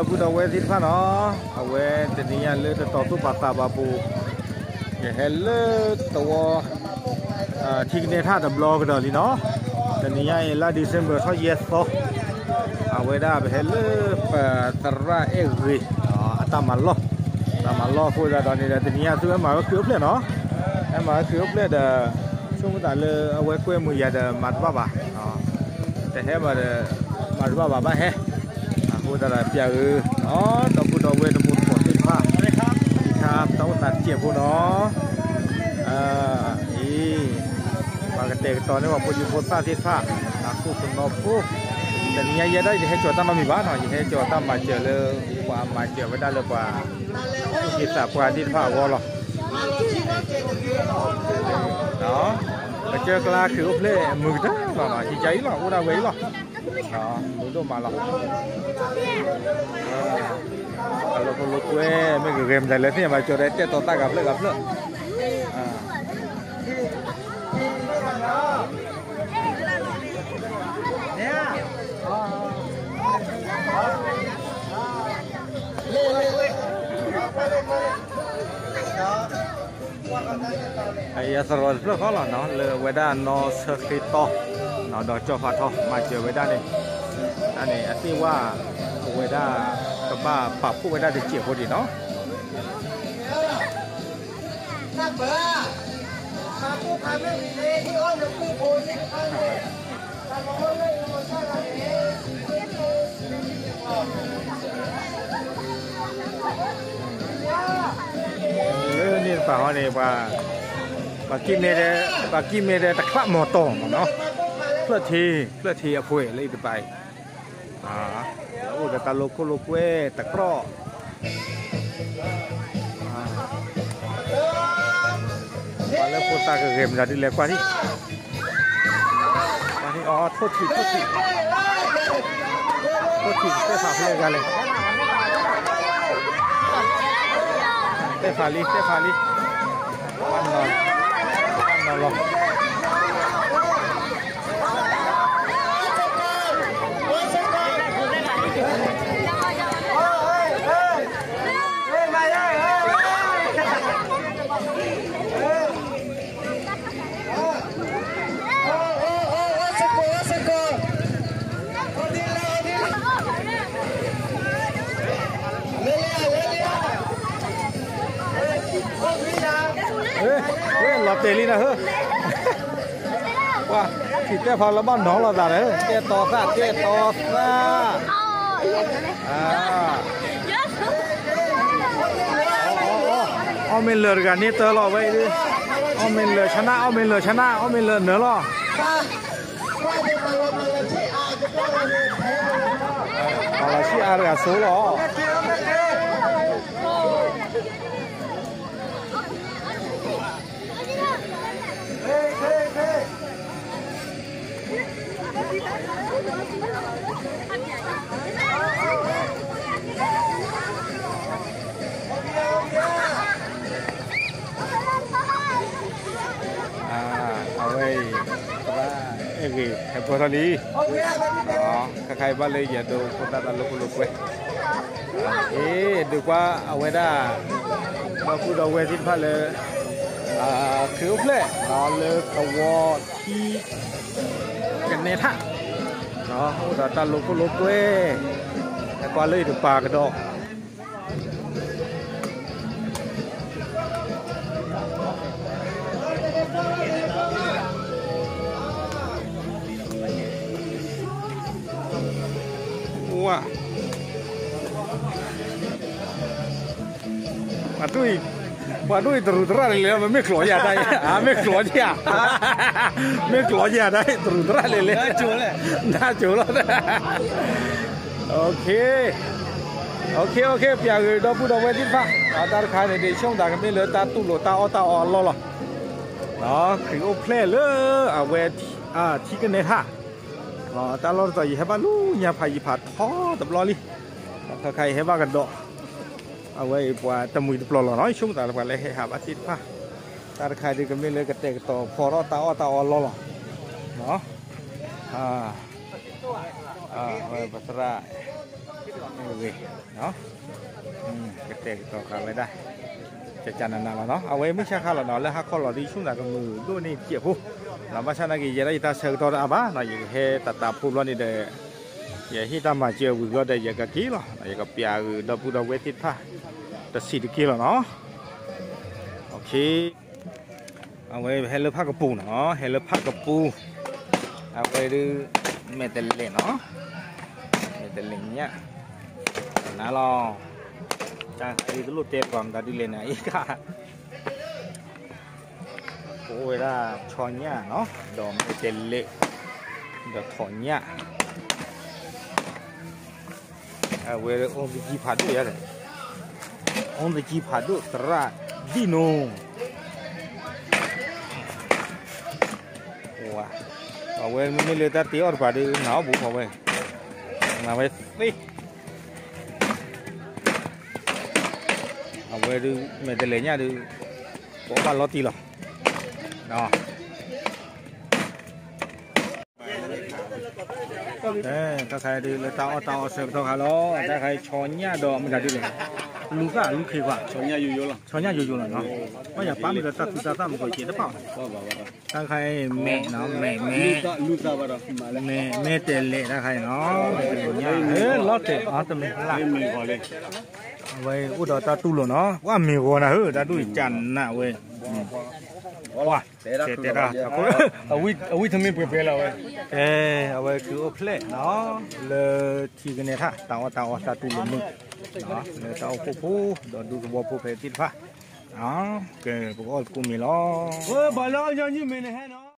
ဒီပုၢ်ဒီဝဲၢ်သ့ၣ်တဖၣ်နီၤ, အဝဲတနံၤညါလၢတတီၤသူၣ်ပာ်သးဘၣ်ပူၤ, ယဟဲလၢသဝီ ထံကနဲထၣ်တဘျီကဒီးလံနီၤ, တနံၤညါအံၤလါ December ထီၣ်ယဲၢ်သီ, အဝဲဒၣ်ပဟဲလၢပသရၣ်အဲၣ်ဂ့ၤ အတၢ်မၤလီၢ်, တၢ်မၤလီၢ်အဃိသတးဒီးန့ၣ်ဒီး တနံၤညါသုဝဲမၤဝဲခရံာ်အိၣ်ဖျဲၣ်နီၤ, ဟဲမၤဝဲခရံာ်အိၣ်ဖျဲၣ်ဒီး ဆိကမိၣ်သးလၢအဝဲကွဲမုာ်ယၤဒီးမၤတဘၣ်ဘၣ်, တဟဲဘၣ်ဒီး မၤတဘၣ်ဘၣ်ဘၣ်ဟဲ, အဃိသတးဒီးပျးဧၢ, ဒီပုၢ်ဒီဝဲၢ်တမူတကိးသ့ၣ်တဖၣ်, သ့ၣ်တဖၣ်တၢ်အိၣ်သးတစဲးဖိနီၤ, အံၤ ပှၤကတဲာ်ကတီၤန့ၢ်ပှၤဖိဒံဖိသၣ်သ့ၣ်တဖၣ်, အခိၣ်ကနီၤဖိ, တနံၤညါယဲဒၣ်ယတဟဲကၠီၤတၢ်နီတမံၤဘၣ်နီၤ, ယဟဲကၠီၤတၢ်မၤစၢၤလၢ ပှၤမၤစၢၤဝဲဒၣ်လၢပှၤ သူၣ်က့သးပှၢ်သ့ၣ်တဖၣ်အဂီၢ်လီၤ. ပကၢၢ်ကျါခရံာ်အိၣ်ဖျဲၣ်မုာ်ကတၢၢ်လီၤနီၤ, ဟံးကါအံၤလီၤ အိၣ်ဒၣ်ဝဲအံၤလီၤ, မုာ်ဒိၣ်မးလီၤ. အလိၤဖိလိၤကွဲ မ့ၢ်ဂ့ၤဂ့ၤမတၤလဲၣ်သ့ၣ်ညါဘၣ် ကၠီၤဒီးတဲတီၤသၣ်ဂၤဖျၢၣ်ဂၤဖျၢၣ် ယသရိာ်တဖျၢၣ်ဃီလီၤနီၤ လၢအဝဲဒၣ်နီၢ်ဆၢဃ့တီ, ဒီးကၠီၣ်ဖးထီ မၤစၢၤဝဲဒၣ်န့ၣ်, တၢ်န့ၣ်အသ့ၣ်ဝဲ အဝဲဒၣ် ကဘၣ်ပာ်ဖှိၣ်ဝဲဒၣ်တစဲးဖိဒံးနီၤ. လၢန့ၣ်တပၤဟီန့ၣ် ပှၤကံၢ်မဲဒီး ပှၤကံၢ်မဲဒီးတချးမီၤတီၢ်မးနီၤ, ဖျၢၣ်ထံ ဖျၢၣ်ထံအဖှဲးလၢအံၤတပၤအံၤ, အိၣ်ဒီးတၢ်လိၤခိၣ်လိၤကွဲ တကြၢး ပှၤလၢဖိသၣ်ကဂဲၤမတၤဒ်လဲၣ်ကွၢ်ထံၣ်, ကွၢ်ထံၣ်အီၤ ထိၣ်ထံၣ် ထိၣ်ထံၣ်, ထိၣ်ထံၣ် တဲဖးဖဲလဲၣ်ဂၤလဲၣ်, တဲဖးလံ တဲဖးလံ, ဘၣ်နီၤလီၤ. လီၤတဲာ်လံနၤဧၢ, ပှၤထံၣ်တဲဖးလၢဘၣ်နီၤလိာ်သးဒီး တဲတီၤသၣ် တဲတီၤသၣ်, အီၣ်မ့ၤလၢာ်တဂၤန့ၣ်တၢ်လီၤဝဲ, အီၣ်မ့ၤလၢာ်ဆနၣ် အီၣ်မ့ၤလၢာ်ဆနၣ် အီၣ်မ့ၤလၢာ်နၢၤလီၤ. ပှၤလီၤဆံအါတဂၤဆိလီၤ. အဝဲအံၤ သရၣ်အဲၣ်ဂ့ၤ ဟဲပၢၢ်ထီၣ်လံ, ခါခါအံၤဘၣ်လၢယၤဒိဖိသၣ်တၢ်လိာ်ခိၣ်လိာ်ကွဲ, အ့ ဒုးကွၢ်အဝဲဒၣ် ဒီပုၢ်ဒီဝဲၢ်သ့ၣ်တဖၣ်လၢ ခရံာ်အိၣ်ဖျဲၣ် လၢသဝီထံ ကနဲထၣ် အိၣ်ဒီးတၢ်လိာ်ခိၣ်လိာ်ကွဲ, ဟဲကွၢ်လၢအံၤတပၤကဒီး ဝါ ပှၤဒိၣ်အံၤ ပှၤဒိၣ်အံၤတရူးသရၣ်လံလဲၣ် မ့ၢ်ကျိးယၤတၢ်အံၤ မ့ၢ်ကျိးယၤ မ့ၢ်ကျိးယၤတၢ်အံၤ တရူးသရၣ်လံလဲၣ် နၢ်ကၠိလီၤ OK, OK, OK, ပျးဂ့ၤဒီပုၢ်ဒီဝဲၢ်သ့ၣ်တဖၣ်, တၢ်တခါန့ၣ် ဒ်ဆိကမိၣ်သးကမ့ၢ်လၢတၢ်တူၢ်လိာ်တၢ်အီၣ်တၢ်အီအလီၢ်လီၤ. ခရံာ်အိၣ်ဖျဲၣ်လၢအဝဲ ထံကနဲထၣ်, တၢ်လီၢ်တတီၤ ယဟဲဘၣ်လူညါဖးယံၤဖးထီတဘျီလံ, တၢ်ခါခါအံၤဟဲဘၣ်ကဒီး, အဝဲအံၤပှၤတမှံၤတပျီၤလီၤနီၤ, ယဆိကမိၣ်သးလၢပှၤလၢဟဲဟးဘၣ်သ့ၣ်တဖၣ်, တၢ်တခါဒ်ကမ့ၢ်လၢကတဲာ်ကတီၤဖီထီၣ်တၢ်အီၣ်တၢ်အီလီၢ်လီၤ. ပသရၣ် ဂ့ၤ, ကတဲာ်ကတီၤဃာ်ဝဲဒၣ် ကကနနလီၤနီၤ. အဝဲမုၢ်ဆါခါလီၤနီၤ လၢဟါခီလီၤသံဆူၣ်သးကမုာ်ဒိၣ်န့ၢ်တစဲးဖိ, ဘၣ်ဆၣ်နာ်က့ ယဲဒၣ်ယတၢ်ဆၢကတီၢ်တအါဘၣ်နီၤ ယကဟဲတးတးဖိဘျီန့ၣ်ဒီး ယဟ့ၣ်တၢ်မၤစၢၤဝံၤဘျီဒီး ယကက့ၤလီၤ ယကပျးဂုာ်ဒီပုၢ်ဒီဝဲၢ်သ့ၣ်တဖၣ် တဆံးတက့ၢ်လီၤနီၤ. အဝဲဟဲလၢဖၣ်ကပူၤနီၤ ဟဲလၢဖၣ်ကပူၤ, အဝဲဒုး မဲာ်တလဲးနီၤ, မဲာ်တလဲးညၣ်, နၤလီၤ, တၢ်ဃံတလိၣ်တဲပှၤမတၤဒုးလဲၣ်န့ၣ် အံၤက အိၣ်ဝဲဒၣ်ဆီညၣ်နီၤ ဒီးမဲာ်တလဲး ဒီးထိးညၣ် အဝဲအိၣ်သကံဖးဒိၣ်ယါဒီး အိၣ်သကံဖးဒိၣ် သရၣ်ဒံၣ်နိ အဝဲမ့မ့ၢ်လၢတၢ်တ့အီၣ်တပၤဒီး နၤအီၣ်ဘူးဖီဝဲ, နၤဝဲသ့, အဝဲဒုး မဲာ်တလဲးညၣ်ဒုး ပအီၣ်ဘၣ်လီၤတံၢ်လီၤ. တၢ်ခါဒုးလၢတၢ်အီၣ်တၢ်အီဆၢကတီၢ်ခါလီၤ တၢ်ခါအံၤဆီညၣ်ဒီးမတၤဒုးလဲၣ်, လူၤသၣ်လူၤခ့ခွါ, ဆီညၣ်ယိယိလီၤနီၤ, ဘၣ်ယၤပၢ်မ့ၢ်ဒီးတၢ်သူတၢ်သၣ်မ့ၢ်ကီးကဲတပာ်ဘၣ်, တၢ်ခါအံၤမဲာ်နီၤ မဲာ်မဲာ် မဲာ်တဲးလဲးတၢ်ခါအံၤနီၤ, လီၤတဲာ်အီၤတမ့ၢ်လၢ်, အဝဲအိၣ်ဒီးတၢ်တူၢ်လိာ်နီၤ ပှၤမ့ၢ်ဂီၤနၤဧၢ တၢ်တူၢ်အံၤကနးဝဲ, ပှၤ တဲတဲတၢ် အဝံၣ်တမ့ၢ်ပှဲၤပှဲၤလီၤဝဲ, ကဲ အဝဲက့ၤအိၣ်ဖျဲၣ်နီၤ လၢထံကနဲထၣ် တၢ်အီၣ်တၢ်အီတၢ်တူၢ်လိာ်မုာ်, လၢတၢ်အိၣ်ဖှိၣ်ဖိ ဒီးဒူသဝီဖိဖဲသ့ၣ်တဖၣ်, ကဲ ပကအီၣ်သကိးမ့ၤလီၤ, ဘၣ်လၢအီၣ်ညီနုၢ်မ့ၢ်နဟဲနီၤ